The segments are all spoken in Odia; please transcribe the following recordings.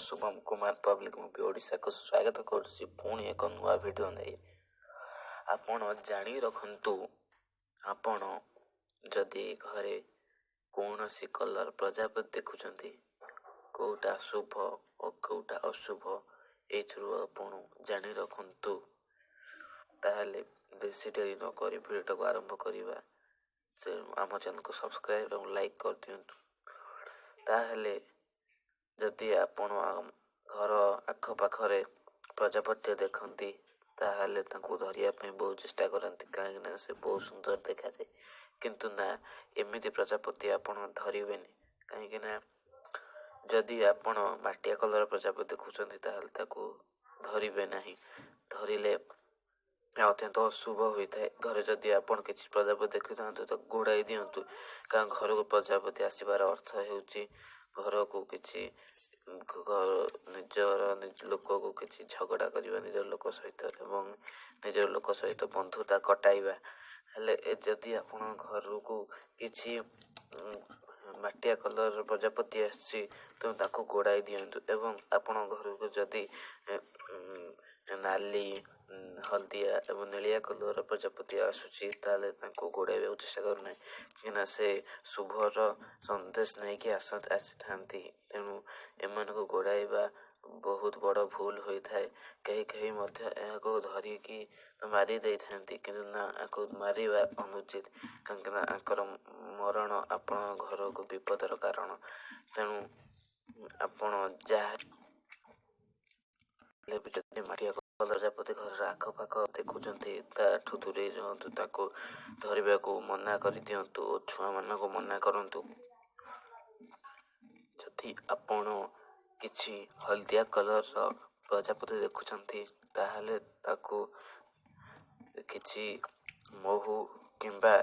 ଶୁଭମ କୁମାର ପବ୍ଲିକ୍ ମୁଭି ଓଡ଼ିଶାକୁ ସ୍ୱାଗତ କରୁଛି ପୁଣି ଏକ ନୂଆ ଭିଡ଼ିଓ ନେଇ। ଆପଣ ଜାଣି ରଖନ୍ତୁ, ଆପଣ ଯଦି ଘରେ କୌଣସି କଲର୍ ପ୍ରଜାପତି ଦେଖୁଛନ୍ତି, କେଉଁଟା ଶୁଭ ଓ କେଉଁଟା ଅଶୁଭ, ଏଇଥିରୁ ଆପଣ ଜାଣି ରଖନ୍ତୁ। ତାହେଲେ ବେଶୀ ଡେରି ନକରି ଭିଡ଼ିଓଟାକୁ ଆରମ୍ଭ କରିବା। ସେ ଆମ ଚ୍ୟାନେଲକୁ ସବସ୍କ୍ରାଇବ୍ ଏବଂ ଲାଇକ୍ କରିଦିଅନ୍ତୁ। ତାହେଲେ ଯଦି ଆପଣ ଘର ଆଖପାଖରେ ପ୍ରଜାପତି ଦେଖନ୍ତି, ତାହେଲେ ତାଙ୍କୁ ଧରିବା ପାଇଁ ବହୁତ ଚେଷ୍ଟା କରନ୍ତି, କାହିଁକିନା ସେ ବହୁତ ସୁନ୍ଦର ଦେଖାଯାଏ। କିନ୍ତୁ ନା, ଏମିତି ପ୍ରଜାପତି ଆପଣ ଧରିବେନି, କାହିଁକିନା ଯଦି ଆପଣ ମାଟିଆ କଲର୍ ପ୍ରଜାପତି ଦେଖୁଛନ୍ତି, ତାହେଲେ ତାକୁ ଧରିବେ ନାହିଁ। ଧରିଲେ ଅତ୍ୟନ୍ତ ଅଶୁଭ ହୋଇଥାଏ। ଘରେ ଯଦି ଆପଣ କିଛି ପ୍ରଜାପତି ଦେଖୁଥାନ୍ତୁ, ତାକୁ ଘୋଡ଼ାଇ ଦିଅନ୍ତୁ, କାରଣ ଘରକୁ ପ୍ରଜାପତି ଆସିବାର ଅର୍ଥ ହେଉଛି ଘରକୁ କିଛି ଘର ନିଜର ଲୋକକୁ କିଛି ଝଗଡ଼ା କରିବା ନିଜର ଲୋକ ସହିତ ଏବଂ ନିଜର ଲୋକ ସହିତ ବନ୍ଧୁତା କଟାଇବା। ହେଲେ ଯଦି ଆପଣ ଘରକୁ କିଛି ମାଟିଆ କଲର୍ର ପ୍ରଜାପତି ଆସିଛି, ତେଣୁ ତାକୁ ଗୋଡ଼ାଇ ଦିଅନ୍ତୁ ଏବଂ ଆପଣଙ୍କ ଘରକୁ ଯଦି ନାଲି, ହଳଦିଆ ଏବଂ ନେଳିଆ କଲର୍ର ପ୍ରଜାପତି ଆସୁଛି, ତାହେଲେ ତାଙ୍କୁ ଗୋଡ଼ାଇବାକୁ ଚେଷ୍ଟା କରୁନାହିଁ, କାହିଁକିନା ସେ ଶୁଭର ସନ୍ଦେଶ ନେଇକି ଆସିଥାନ୍ତି। ତେଣୁ ଏମାନଙ୍କୁ ଗୋଡ଼ାଇବା ବହୁତ ବଡ଼ ଭୁଲ ହୋଇଥାଏ। କେହି କେହି ମଧ୍ୟ ଏହାକୁ ଧରିକି ମାରି ଦେଇଥାନ୍ତି, କିନ୍ତୁ ନା, ଏହାକୁ ମାରିବା ଅନୁଚିତ, କାହିଁକିନା ୟାଙ୍କର ମରଣ ଆପଣଙ୍କ ଘରକୁ ବିପଦର କାରଣ। ତେଣୁ ଆପଣ ଯାହା ହେଲେ ବି ଯଦି ମାଟିଆ ପ୍ରଜାପତି ଘରର ଆଖପାଖ ଦେଖୁଛନ୍ତି, ତାଠୁ ଦୂରେଇ ରୁହନ୍ତୁ। ତାକୁ ଧରିବାକୁ ମନା କରିଦିଅନ୍ତୁ ଓ ଛୁଆମାନଙ୍କୁ ମନା କରନ୍ତୁ। ଯଦି ଆପଣ କିଛି ହଳଦିଆ କଲର୍ର ପ୍ରଜାପତି ଦେଖୁଛନ୍ତି, ତାହେଲେ ତାକୁ କିଛି ମହୁ କିମ୍ବା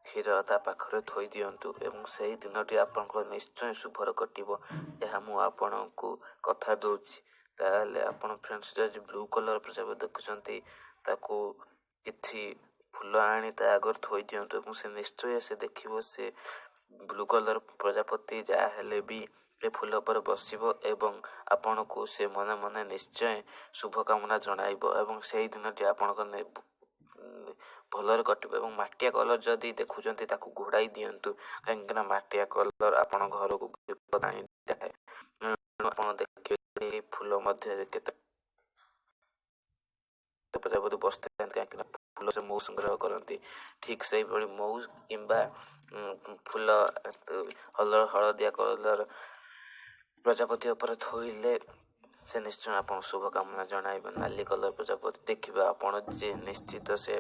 କ୍ଷୀର ତା ପାଖରେ ଥୋଇ ଦିଅନ୍ତୁ ଏବଂ ସେହି ଦିନଟି ଆପଣଙ୍କର ନିଶ୍ଚୟ ଶୁଭର କଟିବ, ଏହା ମୁଁ ଆପଣଙ୍କୁ କଥା ଦେଉଛି। ତାହେଲେ ଆପଣ ଫ୍ରେଣ୍ଡସ୍, ଯଦି ବ୍ଲୁ କଲର୍ ପ୍ରଜାପତି ଦେଖୁଛନ୍ତି, ତାକୁ କିଛି ଫୁଲ ଆଣି ତା ଆଗରେ ଥୋଇ ଦିଅନ୍ତୁ ଏବଂ ସେ ନିଶ୍ଚୟ ସେ ଦେଖିବ। ସେ ବ୍ଲୁ କଲର୍ ପ୍ରଜାପତି ଯାହା ହେଲେ ବି ଏ ଫୁଲ ଉପରେ ବସିବ ଏବଂ ଆପଣଙ୍କୁ ସେ ମନେ ମନେ ନିଶ୍ଚୟ ଶୁଭକାମନା ଜଣାଇବ ଏବଂ ସେଇ ଦିନଟି ଆପଣଙ୍କ ଭଲରେ କଟିବ। ଏବଂ ମାଟିଆ କଲର୍ ଯଦି ଦେଖୁଛନ୍ତି, ତାକୁ ଘୋଡ଼ାଇ ଦିଅନ୍ତୁ, କାହିଁକିନା ମାଟିଆ କଲର୍ ଆପଣ ଘରକୁ ବିପଦ ଆଣିଥାଏ। ଆପଣ ଦେଖିବେ, ଫୁଲ ମଧ୍ୟରେ କେତେ ପ୍ରଜାପତି ବସିଥାନ୍ତି, କାହିଁକିନା ଫୁଲ ସେ ମହୁ ସଂଗ୍ରହ କରନ୍ତି। ଠିକ୍ ସେଇଭଳି ମହୁ କିମ୍ବା ଫୁଲ ହଳଦିଆ କଲର୍ ପ୍ରଜାପତି ଉପରେ ଥୋଇଲେ ସେ ନିଶ୍ଚୟ ଆପଣ ଶୁଭକାମନା ଜଣାଇବେ। ନାଲି କଲର୍ ପ୍ରଜାପତି ଦେଖିବେ ଆପଣ ଯେ ନିଶ୍ଚିତ ସେ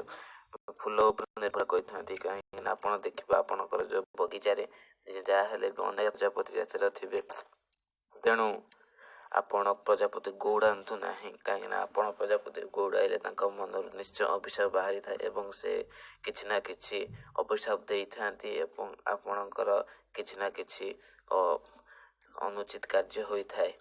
ଫୁଲ ଉପରେ ନିର୍ଭର କରିଥାନ୍ତି, କାହିଁକିନା ଆପଣ ଦେଖିବେ, ଆପଣଙ୍କର ଯେଉଁ ବଗିଚାରେ ଯାହା ହେଲେ ବି ଅନେକ ପ୍ରଜାପତି ଜାତିର ଥିବେ। ତେଣୁ ଆପଣ ପ୍ରଜାପତି ଗୋଡ଼ାନ୍ତୁ ନାହିଁ, କାହିଁକିନା ଆପଣ ପ୍ରଜାପତି ଗୋଡ଼ାଇଲେ ତାଙ୍କ ମନରୁ ନିଶ୍ଚୟ ଅଭିଶାପ ବାହାରିଥାଏ ଏବଂ ସେ କିଛି ନା କିଛି ଅଭିଶାପ ଦେଇଥାନ୍ତି ଏବଂ ଆପଣଙ୍କର କିଛି ନା କିଛି ଅନୁଚିତ କାର୍ଯ୍ୟ ହୋଇଥାଏ।